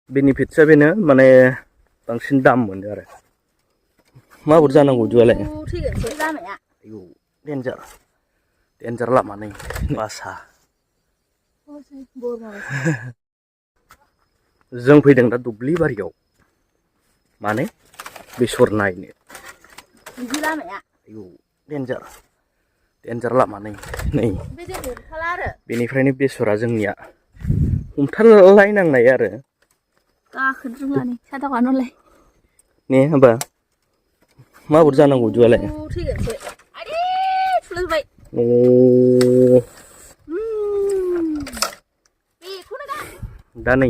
बेनिफिट्सआ बेनो माने बांसिन दाम मोनो आरो माबोरै जानांगौ बिदिबालाय आयौ डेन्जार लामा नै बासा जों फैदों दा दुब्लि बारियाव माने बेसर नायनो आयौ डेन्जार लामा नै बेनिफ्रायनो बेसरा जोंनिया हमथालायनांनाय आरो ने होमबा माबोरै जानांगौ बिदिबालाय दा नै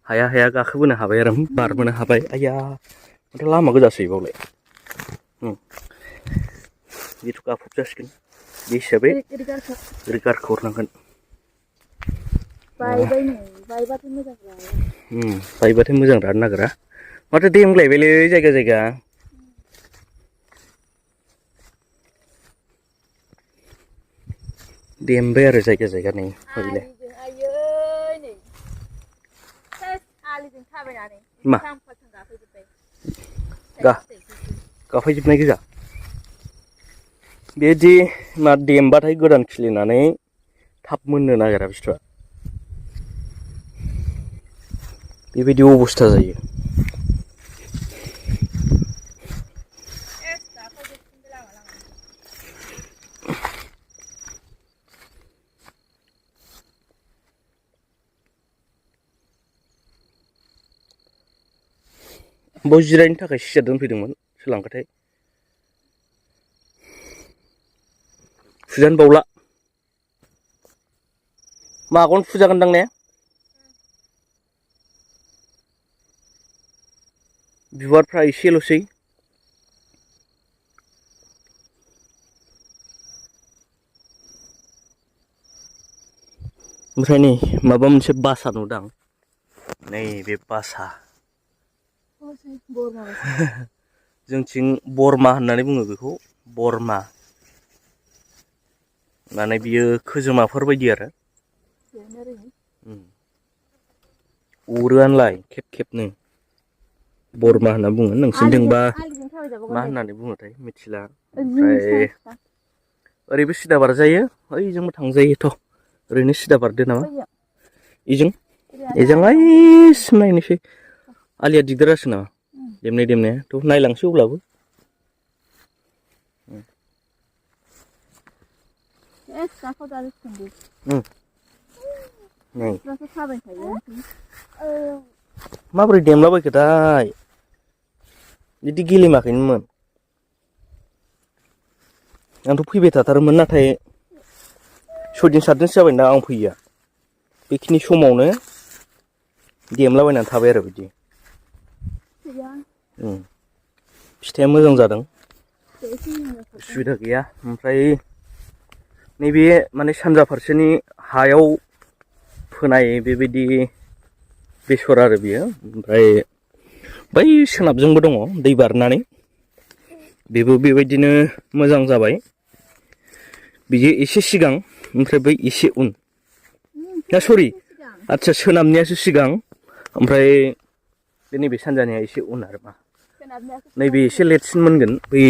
हाया गाखोबोनो हाबाय आरो बारबोनो हाबाय आया माथो लामा गोजासै बावलाय बेथ' गाफब जासिगोन बे हिसाबै रिगारखौ हरनांगोन बायबाथाय मोजां रानो नागिरा माथो देमग्लायबायलै जायगा देमबाय आरो जायगा नै हरैलाय मा गाफायजोबनाय गोजा बेदि मा देमबाथाय गोदान खिलिनानै थाब मोननो नागिरा बुस्थुआ बेबायदि अबस्था जायो बाव जिरायनो थाखाय सियार दोनफैदोंमोन सोलांबाथाय फुजानो बावला मागौनो फुजागोनदां ने बिबारफ्रा एसेल'सै ओमफ्राय नै माबा मोनसे बासा नुदां नै बे बासा जोंथिं बरमा होननानै बुङो बेखौ बरमा माने बियो खोजोमाफोर बायदि आरो अरोआनोलाय खेबनो बरमा होनना बुङो नोंसिनिथिंबा मा होननानै बुङोथाय मिथिला ओमफ्राय ओरैबो सिदा बारजायो ओइजोंबो थांजायोथ' ओरैनो सिदा बारदो नामा एजों ओइसिम नायनोसै आलिया दिगदारासो नामा देमनायाथ' नायलांसै अब्लाबो माबोरै देमलाबायखोथाय बिदि गेलेमाखैनोमोन आंथ' फैबाय थाथारोमोन नाथाय 6 दिन 7 दिनसो जाबाय दा आं फैया बेखिनि समावनो देमलाबायनानै थाबाय आरो बिदि फिथाइया मोजां जादों उसुबिदा गैया ओमफ्राय नैबे माने सानजा फारसेनि हायाव फोनाय बेबायदि बेसर आरो बियो ओमफ्राय बै सोनाबजोंबो दङ दै बारनानै बेबो बेबायदिनो मोजां जाबाय बियो एसे सिगां ओमफ्राय बै एसे उन सरि आदसा सोनाबनियासो सिगां ओमफ्राय बे नैबे सानजानिया एसे उन आरो मा नैबे एसे लेटसिन मोनगोन बै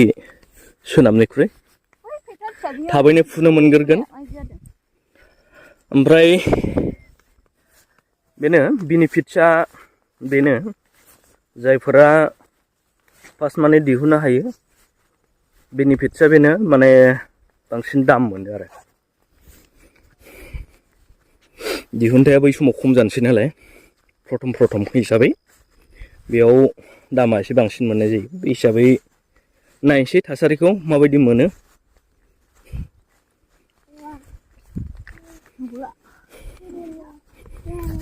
सोनाबनिख्रुइ थाबैनो फुनो मोनगोरगोन ओमफ्राय बेनो बेनिफिट्सआ बेनो जायफोरा फार्स्ट माने दिहुननो हायो बेनिफिट्सआ बेनो माने बांसिन दाम मोनो आरो दिहुनथाया बै समाव खम जानोसै नालाय प्रथम हिसाबै बेयाव दामा एसे बांसिन मोननाय जायो बे हिसाबै नायनोसै थासारिखौ माबायदि मोनो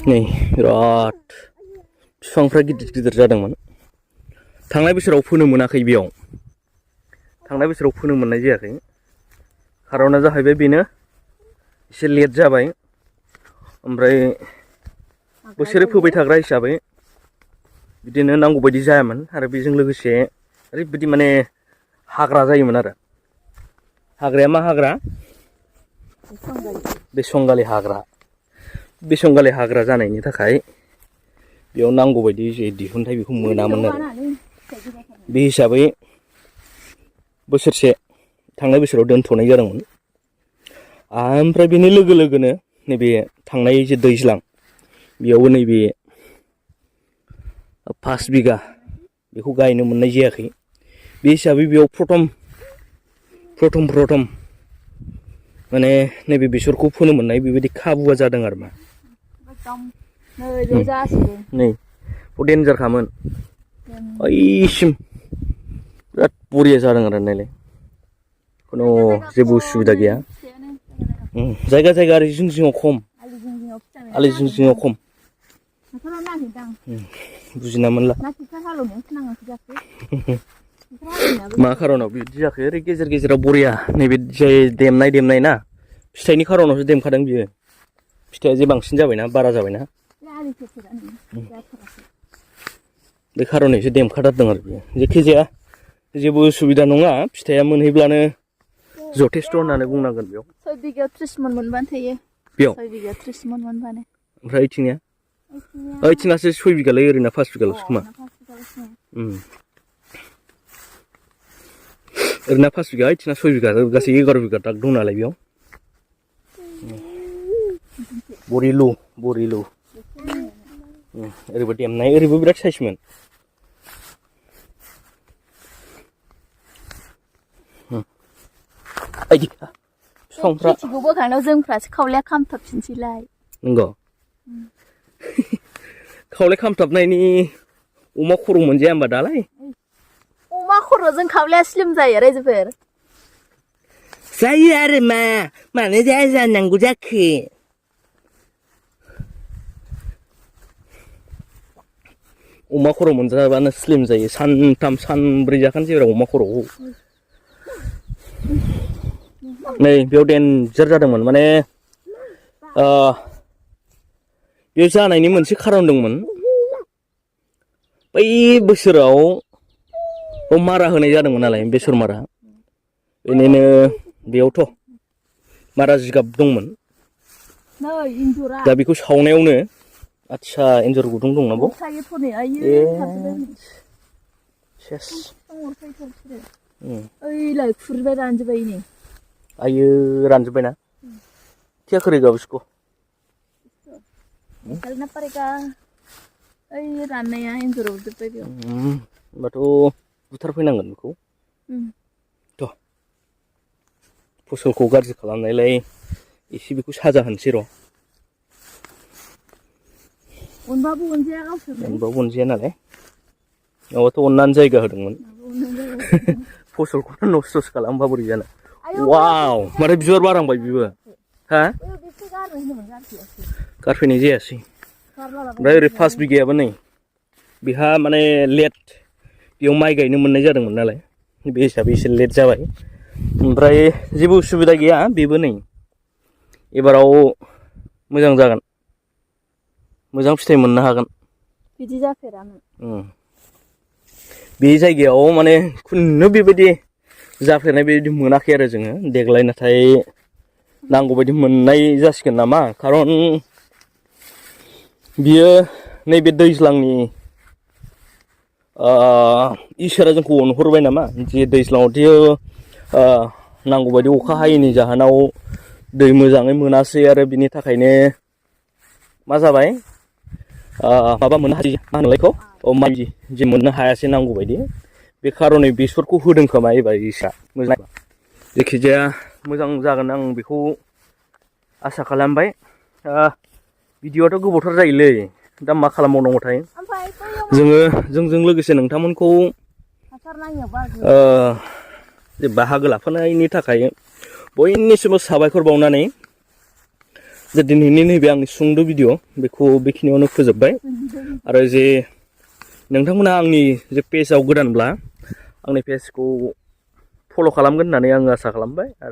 नै बिराद बिफांफ्रा गिदिर जादोंमोन थांनाय बोसोराव फोनो मोनाखै बेयाव थांनाय बोसोराव फोनो मोननाय जायाखै खार'ना जाहैबाय बेनो एसे लेट जाबाय ओमफ्राय बोसोरै फोबाय थाग्रा हिसाबै बिदिनो नांगौ बायदि जायामोन आरो बेजों लोगोसे ओरैबायदि माने हाग्रा जायोमोन आरो हाग्राया मा हाग्रा बे संगालि हाग्रा जानायनि थाखाय बेयाव नांगौ बायदि जे दिहुनथाय बेखौ मोनामोन आरो बे हिसाबै बोसोरसे थांनाय बोसोराव दोनथ'नाय जादोंमोन ओमफ्राय बेनि लोगो लोगोनो नैबे थांनाय जे दैज्लां बेयावबो नैबे 5 बिगा बेखौ गायनो मोननाय जायाखै बे हिसाबै बेयाव प्रथम माने नैबे बेसरखौ फोनो मोननाय बेबायदि खाबुआ जादों आरो मा नै डेन्जारखामोन ओइसिम बिराद बरिया जादों आरो नायलाय खुनु जेबो उसुबिदा गैया जायगा आरो जिं जिङाव खम आलि जिं जिङाव खम बुजिना मोनला मा खारनाव बिदि जाखो ओरै गेजेराव बरिया नैबे जाय देमनाय ना फिथाइनि खारनावसो देमखादों बियो फिथाइया जे बांसिन जाबायना बारा जाबायना बे खारनैसो देमखादारदों आरो बियो जेखिजाया जेबो उसुबिदा नङा फिथाइया मोनहैब्लानो जथेस्थ' होननानै बुंनांगोन बेयाव 6 बिगायाव 30 मन मोनबानो थैयो बेयाव 6 बिगायाव 30 मन मोनबानो ओमफ्राय ओइथिंनासो 6 बिगालै ओरैनो 5 बिगाल'सो खोमा ओरैनो 5 बिगा ओइथिंना 6 बिगा गासै 11 बिगा दाग दं नालाय बेयाव बरिलु ओरैबो देमनाय ओरैबो बिराद साइसमोन आइदि बिफांफ्रा खेथिखौ बोखांनायाव जोंफ्रासो खावलाया खामथाबफिनसैलाय नंगौ खावलाय खामथाबनायनि अमा खर' मोनजाया होमबा दालाय अमा खर'जों खावलाया स्लिम जायो रायजोफोर जायो आरो मानो जाया जानांगौ जाखो अमा खर' मोनजाबानो स्लिम जायो सानथाम सानब्रै जाखानोसै आरो अमा खर'खौ नै बेयाव डेन्जार जादोंमोन माने बेयाव जानायनि मोनसे खारन दंमोन बै बोसोराव मारा होनाय जादोंमोन नालाय बेसर मारा बेनिनो बेयावथ' मारा जिगाब दंमोन दा बेखौ सावनायावनो आदसा एन्जर गुदुं दं ना ओइलाय खुरबाय रानजोब्बाय नै आयो रानजोब्बायना क्या करेगा उसको निकालना पड़ेगा ओइ राननाया एन्जर अरजोब्बाय बेयाव होमबाथ' बुथारफैनांगोन बेखौ थ' फसलखौ गाज्रि खालामनायलाय एसे बेखौ साजा होनोसै र' अनबाबो अनजाया नालाय नङाबाथ' अननानै जायगा होदोंमोन फसलखौनो नस्थ'सो खालामबा बोरै जानो वाव माथो बिबार बारहांबाय बेबो हा गारफैनाय जायासै ओमफ्राय ओरै 5 बिगायाबो नै बेहा माने लेट बेयाव माइ गायनो मोननाय जादोंमोन नालाय बे हिसाबै एसे लेट जाबाय ओमफ्राय जेबो उसुबिदा गैया बेबो नै एबाराव मोजां जागोन मोजां फिथाइ मोननो हागोन बिदि जाफेरामोन बे जायगायाव माने खुनु बेबायदि जाफेरनाय बेबायदि मोनाखै आरो जोङो देग्लाय नाथाय नांगौ बायदि मोननाय जासिगोन नामा खारन बियो नैबे दैज्लांनि इसोरा जोंखौ अनहरबाय नामा जे दैज्लाङावदि नांगौ बायदि अखा हायैनि जाहोनाव दै मोजाङै मोनासै आरो बिनि थाखायनो मा जाबाय माबा मोननो हायै मा होनलायखौ माइ जे मोननो हायासै नांगौ बायदि बे खारनै बेसरखौ होदों खोमा एबार इसा मोजां जेखिजाया मोजां जागोन आं बेखौ आसा खालामबाय भिडिअआथ' गोबावथार जायोलै दा मा खालामबावनांगौथाय जोंजों लोगोसे नोंथांमोनखौ जे बाहागो लाफानायनि थाखाय बयनिसिमबो साबायखर बावनानै जे दिनैनि नैबे आंनि सुंद' भिडिअ बेखौ बेखिनियावनो फोजोबबाय आरो जे नोंथांमोना आंनि जे पेजआव गोदानब्ला आंनि पेजखौ फल' खालामगोन होननानै आं आसा खालामबाय आरो